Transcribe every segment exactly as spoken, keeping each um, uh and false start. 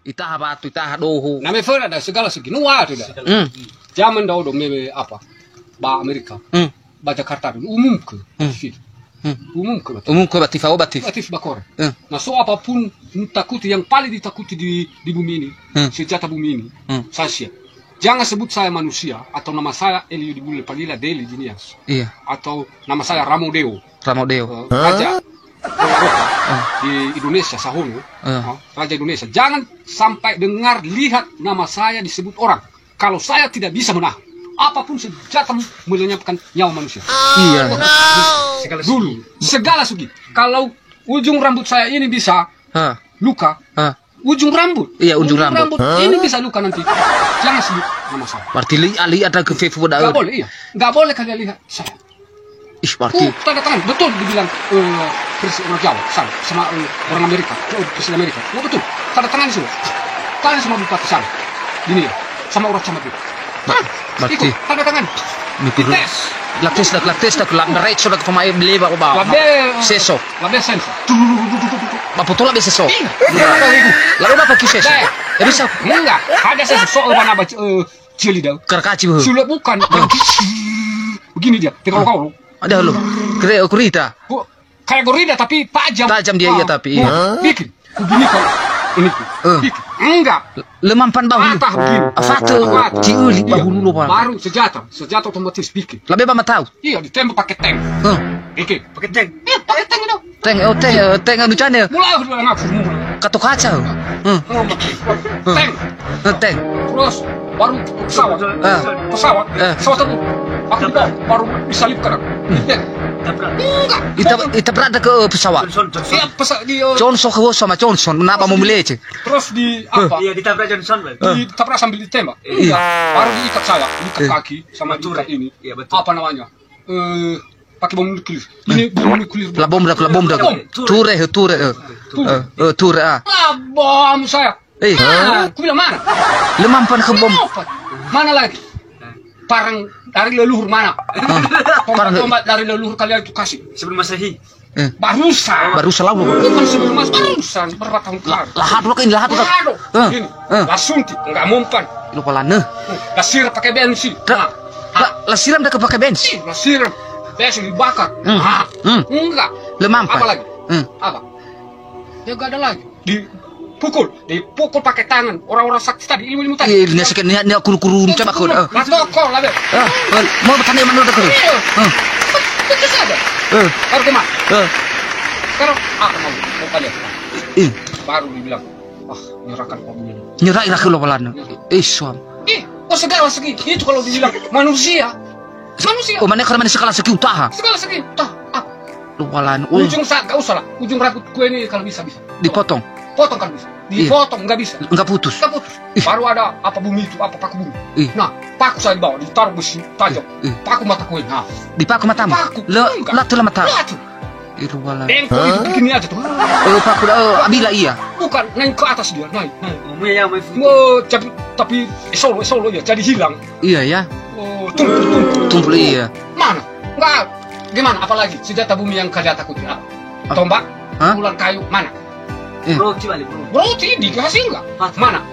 Itaha batu, itaha doho. Na me föra da segala segi. Nu ada da. Hmm. Zaman dahulu me apa? Ba Amerika. Hmm. Ba Jakarta dulu. Umum ke? Hmm. Sini. Hmm. Umum ke? Umum ke batif, oh, batif. Batif bakor. Hmm. Nah, so apapun takuti, yang paling ditakuti di, di bumi ini, hmm, senjata bumi ini, hmm, saya siap. Jangan sebut saya manusia atau nama saya Elio di Bulan Palila Deli Jinias. Iya. Atau nama saya Ramodeo. Ramodeo. Eh, raja, eh, di Indonesia, Sahono, eh, raja Indonesia. Jangan sampai dengar, lihat nama saya disebut orang. Kalau saya tidak bisa menahan, apapun senjatamu melenyapkan nyawa manusia. Iya. Segala segi. Dulu. Segala segi. Kalau ujung rambut saya ini bisa luka, ujung rambut. Iya, ujung rambut. Ujung rambut ini bisa luka nanti. Jangan sebut nama saya. Berarti lihat, lihat ada ke Facebook dah. Nggak boleh, iya. Nggak boleh kalian lihat saya. Ih, berarti. Oh, tanda tangan. Betul dibilang, eh, Presiden orang Jawa, sana, sama, eh, orang Amerika. Oh, Presiden Amerika. Oh, betul. Tanda tangan semua. Tanya sama bupati sana. Ini ya. Sama orang camat itu. Ba-, berarti. Ikut, tanda tangan. Mikir. Dites. Lates dah, lates dah, kelak ngereco dah ke pemain beli, Pak, Pak. Labe, eh, seso. Labe senso. Ba poto labe seso. Iya. Lalu apa ki seso? Deh. Ya bisa. Enggak. Ada seso, oh, mana baca, eh, Cili dau. Karakaci, beuh. Sulit bukan. Begini dia. Tegol-gol. Ada lo. Kere-, kurita. Bu-, kayak gorilla tapi tajam. Tajam dia, iya, tapi, iya. Bikin. Begini kalau ini tuh. Eh. Bikin. Enggak. Lemampan bahu. Patah begini. Afate. Patah. Ciuli bahu lu, Pak. Baru senjata. Senjata otomatis bikin. Labe ba matau. Iya, ditembak pakai tank. Eh. Bikin. Pakai tank. Eh, pakai tank dong. Tank, oh, tank, eh, tank anu cane. Mulai aku dulu ngaku, mulai. Kato kaca. Hmm. Tank. Eh, tank. Terus baru pesawat. Ah. Pesawat. Eh. Pesawat aku. Aku di bawah, baru disalibkan aku. Hmm. Iya. Enggak. Ita, ita berada ke, eh, pesawat. Iya, pesawat di, eh, Johnson ke sama Johnson, kenapa mau meleceh? Terus di apa? Iya, ditabrak Johnson, Bang. Ditabrak sambil ditembak. Iya. Enggak. Baru diikat saya, diikat kaki sama diikat ini. Iya, betul. Apa namanya? Eh, pakai bom nuklir. Ini bom nuklir. Pla bom dah, pla bom dah. Bom. Ture, he, ture, eh. Ture. Eh, eh, ture, ah. Pla bom saya. Eh. Ah, aku bilang mana? Lemampan ke bom. Mana lagi? Parang dari leluhur mana? Ah, parang tombak dari leluhur kalian itu kasih. Sebelum Masehi. Eh. Barusan. Barusan lalu. Bukan sebelum Mas, barusan, berapa tahun kemarin. Lahat lo, lahat lo. Lahat lo. Eh. Ini. Eh. Lasuntik, enggak mempan. Lo palane. Lasir pakai bensin. Nah. La, lasiram dah pakai bensin. Ih, lasiram. Bensin dibakar. Hmm. Ah. Hmm. Enggak. Lemam, Pak. Apa lagi? Hmm. Apa? Ya, enggak ada lagi. Dipukul, dipukul pakai tangan. Orang-orang sakti tadi, ilmu-ilmu tadi. Iya, ini sakit, ini, ini kuru-kuru, coba kau. Eh. Masuk kau lah, Beb. Ah, eh, mau bertanya mana dah kau? Iya. Ah. Betul saja. Eh. Baru kemana? Eh. Sekarang apa mau, mau kalian? Eh. Baru dibilang, "Ah, nyerahkan kau dulu." Nyerah, nyerah ke lo palane. Nyerah. Eh, suam. Eh, oh, segala segi. Itu kalau dibilang manusia. Manusia. Oh, mana kalau manusia segala segi utaha? Segala segi utaha. Ah. Lo palane. Oh. Ujung sa-, gak usah lah. Ujung rambut gue ini kalau bisa, bisa. Dipotong? Potong kalau bisa. Iya. Dipotong, nggak bisa. Nggak putus? Nggak putus. Ih. Baru ada apa bumi itu, apa paku bumi. Ih. Nah, paku saya di bawah, ditaruh besi tajam. Ih. Paku mata kue, nah. Dipaku matamu? Paku. Le-, enggak. Latu lah mata. Latu. Iru wala. Engko itu begini aja tuh. Oh, paku da, oh, abila iya. Bukan, naik ke atas dia, naik, naik. Oh, ya, ya, main. Oh, tapi, tapi, eh, solo, eh, solo ya, jadi hilang. Iya, ya. Oh, tumpul, tumpul. Tumpul, iya. Mana? Enggak. Gimana? Apalagi senjata bumi yang kalian takuti? Apa? Ah. Tombak? Hah? Pukulan kayu? Mana? Eh. Roti balik, bro. Roti dikasih enggak? Mana?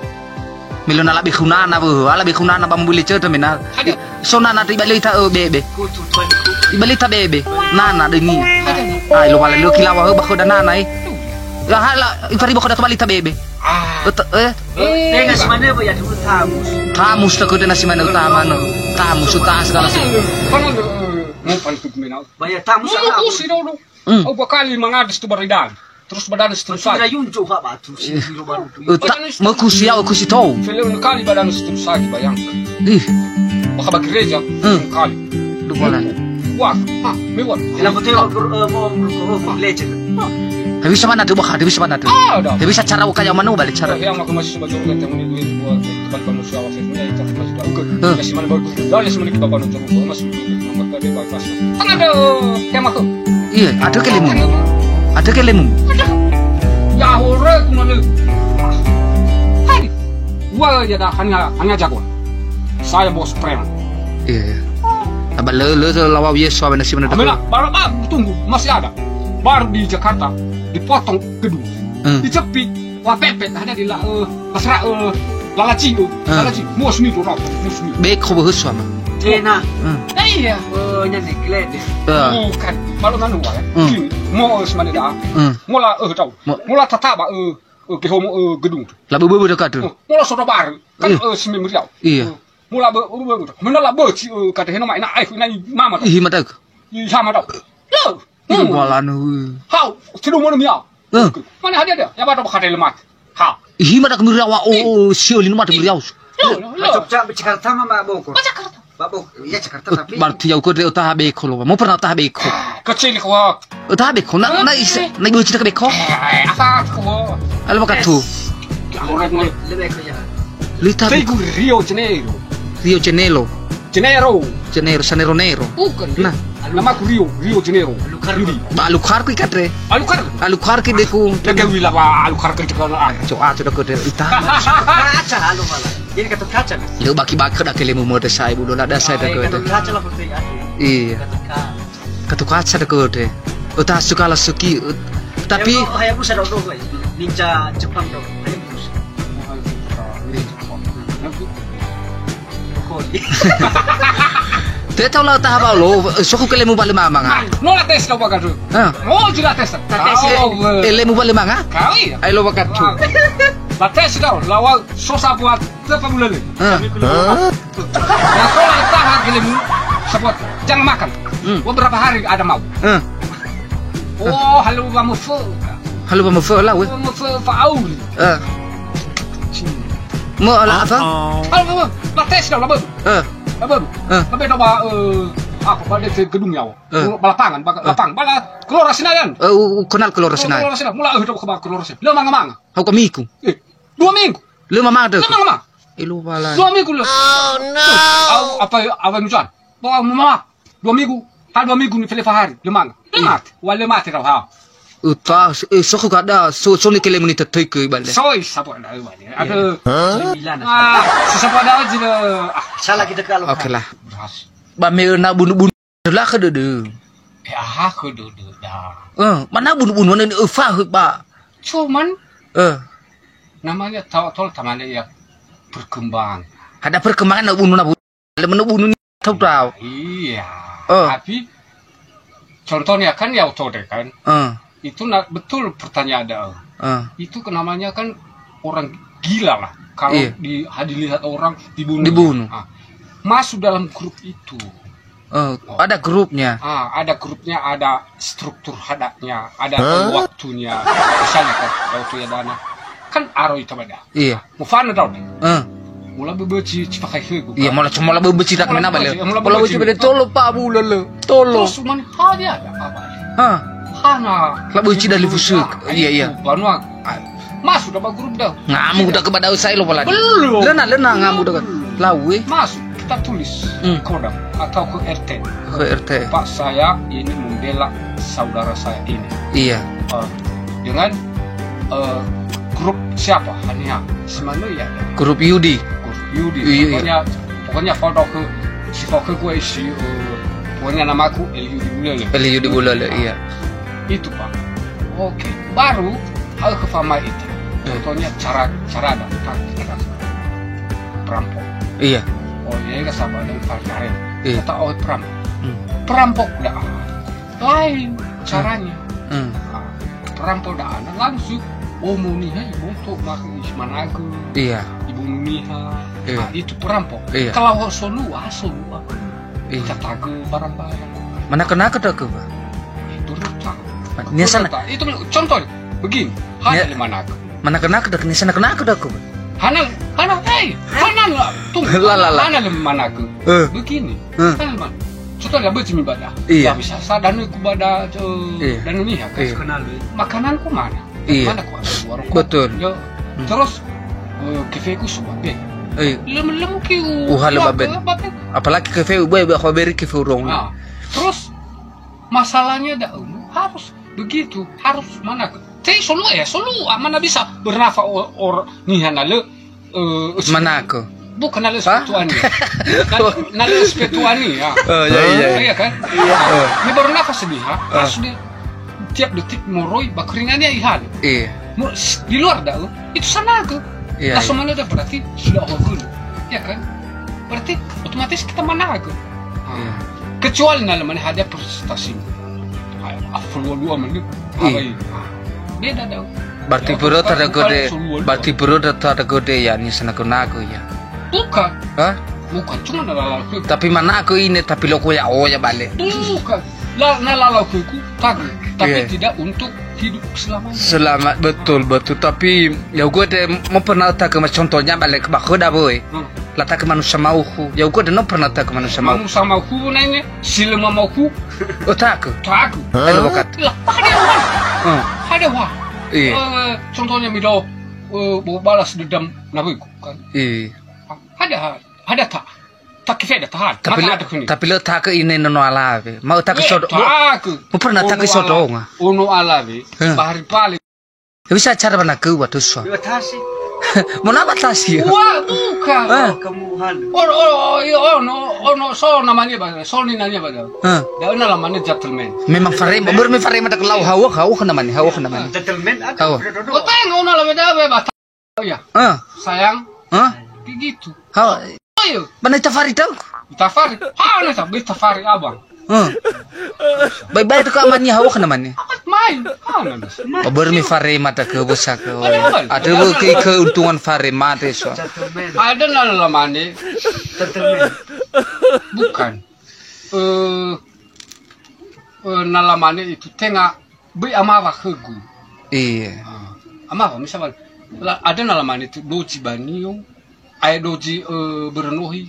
Melo na labe khunana, beuh. Ala be khunana ba mobile cötö mena. Ada. So nana te ibalita, ö, bebe. Kutu, tuan, kutu. Ibalita bebe. Nana deni. Ada. Ai, lo wala lo kilawa, ö, ba khoda nana, eh. Tuh. La ha, la, ifaribo khoda ke balita bebe. Ah. Betul, eh. Eh, tenga si mane, ya, dulu tamus. Tamus tak ada nasi mana utama, no. Tamus, utama segala sih. Mana, mana, eh, mau pantuk menau. Bayar tamus. Mau, apa? Mau, sih, dulu. Hmm. Au bakali mangades tu baridan. Terus badan seterus saja. Yuncu ha batu si lo baru tu. Eh, ta-, meukusi ya, meukusi tou. Fele kali badan seterus saja, bayangkan. Ih. Maka bagi gereja, hmm, kali. Dua bulan. Wah, ah, mewah. Ila hotel, eh, mau, mau, mau, legend. Tapi bisa mana tuh, bah? Tapi bisa mana tuh? Ah, ada. Tapi bisa cara kaya mana balik cara? Ya, maka masih sebagai orang yang duit buat tempat manusia wakil punya itu masih tahu ke. Hmm. Ya, si mana bagus. Ya, si mana kita bantu terus, masih nomor tadi bagus. Kan ada tema tuh. Iya, ada ke lemum. Ada ke lemum. Ada. Ya, hore, kumane. Hai. Gua ya dah hanya, hanya jagoan. Saya bos preman. Iya, iya. Aba le, le, le, lawa Yesus, aba nasi mana. Amela, baru, ah, tunggu, masih ada. Baru di Jakarta, dipotong gedung. Hmm. Dicepi. Wa pepe, hana di la, eh, pasra, eh, lalaci, eh, Ah. lalaci. Mua seni tu, rau. Mua seni. Be ko behus sama. Cina. Hmm. Eh, iya. Oh, nya ni klede. Ah. Oh, kan. Malu nanu, wa, ya. Hmm. Sini. Mua, eh, semane da. Hmm. Mua la, eh, tau. Mua. Mua la tataba, eh, eh, ke homo, eh, gedung tu. La bebe dekat tu. Oh, mua la soda bar. Kan, Eh. eh, sini meriau. Iya. Eh, mua la be, be, be. Mana la be, ci, eh, kata heno mai na, ai, na, mama tu. Ih, mata. Ih, sama tau. Lo. Ih, Hmm. mua la nu. Hau, sidu mana mia. Eh. Mana hadia dia? Ya, ba, ba, kata lemak. Ha. Ih, mata kemiri awa, oh, oh, sio linu mata kemiri awa. Lo, lo, lo. Macam, macam Jakarta mah, Mbak Bogor. Macam Jakarta. Mbak Bogor, iya Jakarta, tapi Berarti ya, ukur dia utah beko lo. Mau pernah utah beko? Kecil ko. Utah beko, na, na is-, na ibu cita ke beko? Eh, apa ko? Halo, wakatu. Orang ni. Lebih ko ya. Lita Tegu Rio Janeiro. Rio Janeiro. Janeiro. Janeiro, Sanero Nero. Bukan. Nah. Nama aku Rio, Rio Janeiro. Alukar. Yudi. Ba alukar ku ikatre. Alukar. Alukar ki deku. Jaga wila ba alukar ke cekana. Ah, coba sudah ke ita. Kaca, halo, malah. Jadi Gatot Kaca, Mas. Yo, baki-baki da kelemu mode sai bulu la da sai da Ay, ke. Gatot Kaca lah, putih, aduh. Iya. Gatot Kaca. Gatot Kaca da ke. Uta suka la suki, ut-, tapi Ya, oh, Hayabusa dong, dong, ninja Jepang dong. Hayabusa. Te tau la taha ba lo, so ku kelemu ba le mama nga. No la tes kau bakal tu. Ah. No jila tes. Ta tes. Oh, Eh, lemu ba le manga? Kau iya. Ai lo bakal tu. La tes kau, lawan sosa buat apa bulan ni? Ah. Nah, kalau tahan kelemu sebuat, jangan makan. Hmm. Beberapa hari ada mau. Ah. Oh, halo ba mufo. Halo ba mufo la, weh. Ba mufo fa auri. Ah. Mo ala apa? Halo, halo, la tes kau, la bem. Ah. La bem. Ah. La bem, coba, eh, apa, pada ke gedung yawa. Eh. Ba lapangan, ba Eh. lapang, ba la Kelora Senayan. Eh, u-, u-, kenal Kelora Senayan. Kelora Senayan. Mula, eh, coba ke Kelora Senayan. Le manga-manga. Hau kamiku. Eh, dua minggu. Le mama ada. Le manga-manga. Elu bala. Dua minggu le. Oh, no. Au, apa, apa yang hujan? Bawa mama. Dua minggu. Ha, dua minggu ni fele fahari. Le manga. Le Iya. mate. Wa le mate tau, ha. Uta, eh, so ku kada, so, so ni kele muni tetöi ke bale. Soi, sapo ada bale. Iya. Ada. Hah? Sembilan. Ah, si sapo ada aja le. Ah. Salah kita kalau Oke lah. Beras. Ba me na bunu-bunu. Dula ke dödö. Eh, aha ke dödö da. Eh, mana bunu-bunu ni, eh, fa, eh, ba. Cuman, Eh. namanya tau, tol tamane ya perkembang. Ada perkembangan na bunu na bu-, le menu bunu ni tau tau. Iya. Eh. Tapi contohnya kan ya oto deh kan. Eh. Itu na-, betul pertanyaan ada. Eh. Itu ke namanya kan orang gila lah. Kalau Iya. di, dilihat orang dibunuh. Dibunuh. Ah. Masuk dalam grup itu. Eh, Oh. ada grupnya. Ah, ada grupnya, ada struktur hadaknya, ada Hah? waktunya. Misalnya kan, waktu ya dana. Kan aro itu beda. Iya. Mufana tau. Eh. Mula bebe ci, ci pakai hegu. Iya, mula cuma la bebe ci tak Mula mena bebe bale. ci, mula Mula bebe bebe ci. ci bale tolo pa bu lele. Tolo. Terus cuman hal dia ada apa? Hah. Hana. La bebe ci dari Itu, fusuk. ah, Iya, iya. itu, banua. Ah, masuk dah ba grup dah. Ngamu Tidak. dah ke badau sai lo pala. Belum. Lena, lena ngamu dah. Belum. Lawe. Masuk, kita tulis Hmm. kodam atau ke R T. Ke R T. Pak, saya ini membela saudara saya ini. Iya. Eh, dengan, eh, grup siapa? Hanya Semano ya. Grup Yudi. Grup Yudi. Iya, iya. Pokoknya, pokoknya foto ke, si foto gue si, eh, pokoknya namaku L Yudi Bulele. L Yudi Bulele, iya. Itu, Pak. Oke, baru hal ke fama itu. Hmm. Contohnya cara, cara ada, cara, cara perampok. Iya. Oh, ya, enggak sabar dengan Pak Karim. Iya. Kata, "Oh, perampok." Hmm. Perampok dah. Lain Hmm. caranya. Hmm. Ah, perampok dah, anak langsung, oh, mau niha, ibu tuh, mak, isi managu. Iya. Ibu niha. Iya. Ah, itu perampok. Iya. Kalau solu, ah, solu apa? Iya. Kita tage barang-barang. Mana kena ke tak ke, Pak? Itu rusak. Niasa Itu rusak. Itu contoh, begini, hanya Nia-, lima nak. Mana kena ke tak, niasa kena ke tak ke, Pak? Hana, hana, hei, hana lah, tunggu. La, la, la. Hana lima nak. Eh. Begini, Eh. hana lima. Contoh, ya, beci mi bada. Iya. Ya, bisa, sa danu ku bada, eh, Iya. danu niha, kan? Iya. Kenal, eh. Makananku mana? Iya. Mana ku ambil warung Betul. kopi? Ya. Hmm. Terus, eh, kefeku subabe. Iya. Lem-, lem ki u-, Uha le wa-, babe. babe. Apalagi kefe u-, babe, aku beri kefe urung. Nah, terus masalahnya dah, harus begitu, harus mana ke? Te solu ya, solu, ah, mana bisa bernafa or, or niha na le, eh, Mana ke? Bukan na le Hah? spetuani. Na, na le spetuani, ya. Oh, iya, iya. Iya kan? Iya. Ini baru nafas dia, ha? Ah. Harus di tiap detik moroi bakringannya ihan. Iya. Mo-, s-, di luar da'ö, itu sanagö. Iya, iya. Langsung mana ada berarti sudah over gulu. Ya kan? Berarti otomatis kita managö. Ah. Iya. Kecuali na lemane hada prestasi. Ah, falua-lua mane. Iya. Beda da'ö. Berarti ya, bürö tada gede, berarti bürö tada gede ya, ni sanagö-nagö ya. Bukan. Hah? Bukan, cuma na lalau khögu. Tapi managö ine, tapi lö oya-oya bale. Bukan. La-, na lalau khögu, tagö. Tapi iya, tidak untuk hidup selamanya. Selamat, betul, betul. Tapi, ya, gue deh, mau pernah tagö, mas, contohnya bale ke bakho da, boy. Hmm. Latagö manusia maukhu. Ya, gue deh, no pernah tagö manusia maukhu. Manusia maukhu, nene, si lö mamaukhu. Oh, tagö. Tagö. Hah? Elo bakat. Lah, ada wah. Hmm. Ada wah. Iya. Eh, contohnya, mido, eh, balas dendam, nabi, kan? Iya. Ada, ada tak? Tapi lö, tapi lö tagö ine nono alawe. Mau tagö sodo. Mo pernah tagö sodo nga. Ono alawe. Heh. Bahari pale. Ya bisa cara mana ke waktu so. Batasi. Mau nama tasi? Wah, bukan. Heh. Kamu hal. Ono, ono, iya, ono, ono, so namanya ba, so ni nanya ba. Heh. Da ona lamane gentleman. Memang farema, ber me farema tak lau hawa, hawa namanya, hawa namanya. Gentleman ada. Hawa. Kota yang ono alawe da be ba. Oh ya. Hah? Sayang. Hah? Kayak gitu. Hah? Oh iya. Mana tafari tau? Tafari. Hana sa be tafari abang. Hah? Bye-bye tu ka mani hawa kana mani. Amat main. Hana. Ober mi farema ta ke bosa ke. Ada be ke keuntungan farema te so. Ada na lamane. Bukan. Eh, eh, na lamane itu tenga böi amawa khögu. Iya. Ah, amawa, misalnya, la-, ada na lamane tu doji banio, ae doji, eh, berenohi,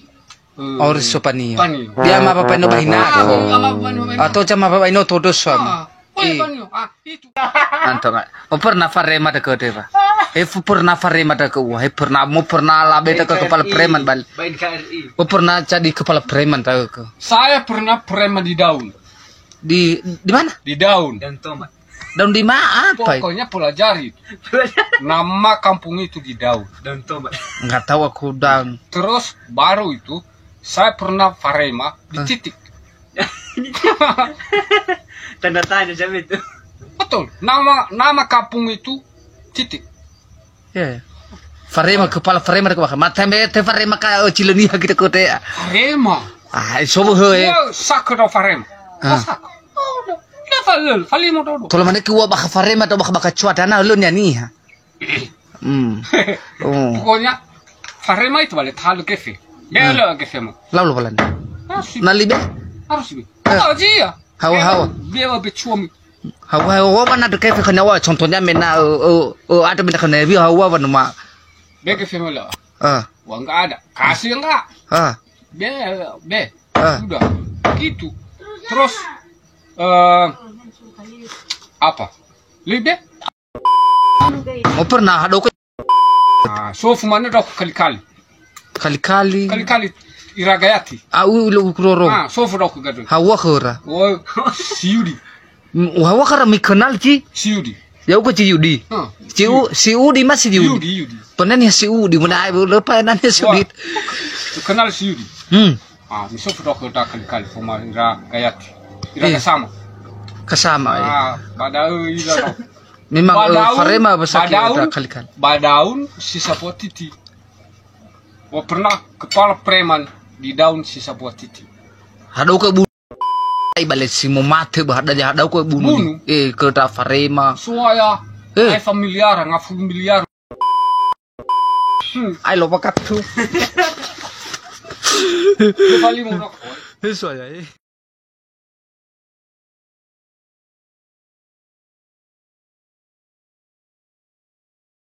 eh, oh, riso panio. Panio. Dia amawa panio bahina. Ah, amawa panio bahina. Atau jama bapak ino todo suami. Ah, oh, iya, panio. Ah, itu. Anto, Kak. Oh, pernah farema deke, Pak? Eh, fu-, pernah farema deke, wah, eh, pernah, mau pernah labe deke kepala preman, bal. Ba N K R I. Oh, pernah jadi kepala preman deke. Saya pernah preman di Daun. Di, di mana? Di Daun. Daun Tomat. Daun di ma-, apa? Pokoknya pelajari. Nama kampung itu di Daun. Daun Tomat. Nggak tahu aku, Daun. Terus baru itu, saya pernah farema di titik. Tanda tanya siapa itu? Betul. Nama, nama kampung itu titik. Ya, ya. Farema, kepala farema, kepala. Mata me te farema ka, eh, cileniha kita kote ya. Farema. Ah, sobo he. Iya, sakö do farema. Ah. Oh, sakö. Oh, do. Dia falel, falimo do. Kalau mana ke wa bakha farema atau bakha bakha cuaca na lo nia niha. Hmm. Oh. Pokoknya farema itu bale talu kefe. Bela kefe mo. Lalu balan. Harus. Nali be? Harus be. Eh. Tahu aja ya. Hawa, hawa. Bela be cuami. Hawa, hawa, wa mana de kefe khana wa, contohnya mena, eh, eh, eh, ada mena khana bi hawa wa nama. Be kefe mo la. Ah. Wa nggak ada. Kasih nggak? Ah. Be, be. Ah. Udah. Gitu. Terus, eh, apa? Libe? Oh, pernah ada oke. Ah, sofu mana dok kali-kali. Kali-kali. Kali-kali. Ira Gayati. Ah, u, lo kuroro. Ah, sofu dok gadun. Hawa khöra. Oh, si Yudi. Mm, hawa khöra mi kenal ci? Si Yudi. Ya, uka ci Yudi. Hmm. Si U-, si Udi masih di Yudi. Yudi, Yudi. Pernah nih si Udi, mana ai lepa nanya si Yudi. Wah, kenal si Yudi. Hmm. Ah, miso fudok da kali-kali, poma ira Gayati. Ira kasama. Kasama, ya. Ah, badau ira do. Memang, eh, farema besar kita kali-kali. Badaun, si Sapua Titi. Wa pernah kepala preman di Daun si Sapua Titi. Hadau ke bu-, ai bale si mo mate ba hada ja hadau ke bunu. Bunu. Eh, ke da farema. Suaya. Eh. Ai familiar, ngafu miliar. Hmm. Ai lo bakatu. Kepala lima rokok. Eh, suaya, eh.